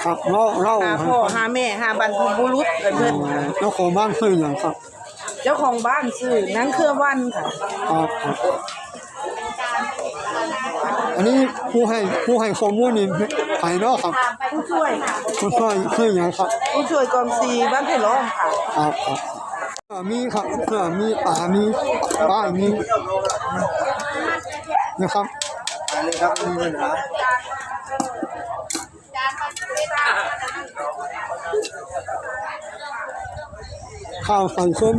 ครับ ເລົ່າ ເລົ່າ ຫາພໍ່ຫາແມ່ ຫາບັນພະບຸລຸດເພິ່ນ. ເຈົ້າຂອງບ້ານຊື່ຫຍັງຄັບ? ເຈົ້າຂອງບ້ານຊື່ນາງເຄືອວັນຄ່ະ. ຄັບ ຄັບ ອັນນີ້ຜູ້ໃຫ້ ຜູ້ໃຫ້ຂໍ້ມູນນີ້ໃຜເນາະຄັບ? ຜູ້ຊ່ວຍ. ຜູ້ຊ່ວຍຊື່ຫຍັງຄັບ? ຜູ້ຊ່ວຍກອງຊີ ບ້ານໄຜ່ລ້ອມຄ່ະ. ຄັບ ຄັບ ເພື່ອມີຄັບ ເພື່ອມີ ອ່າ ມີປ້າຍ ມີ ນີ້ຄັບ ໄດ້ເລີຍຄັບ ບໍ່ມີບັນຫາ. ຂ່າວສັງຄົມ.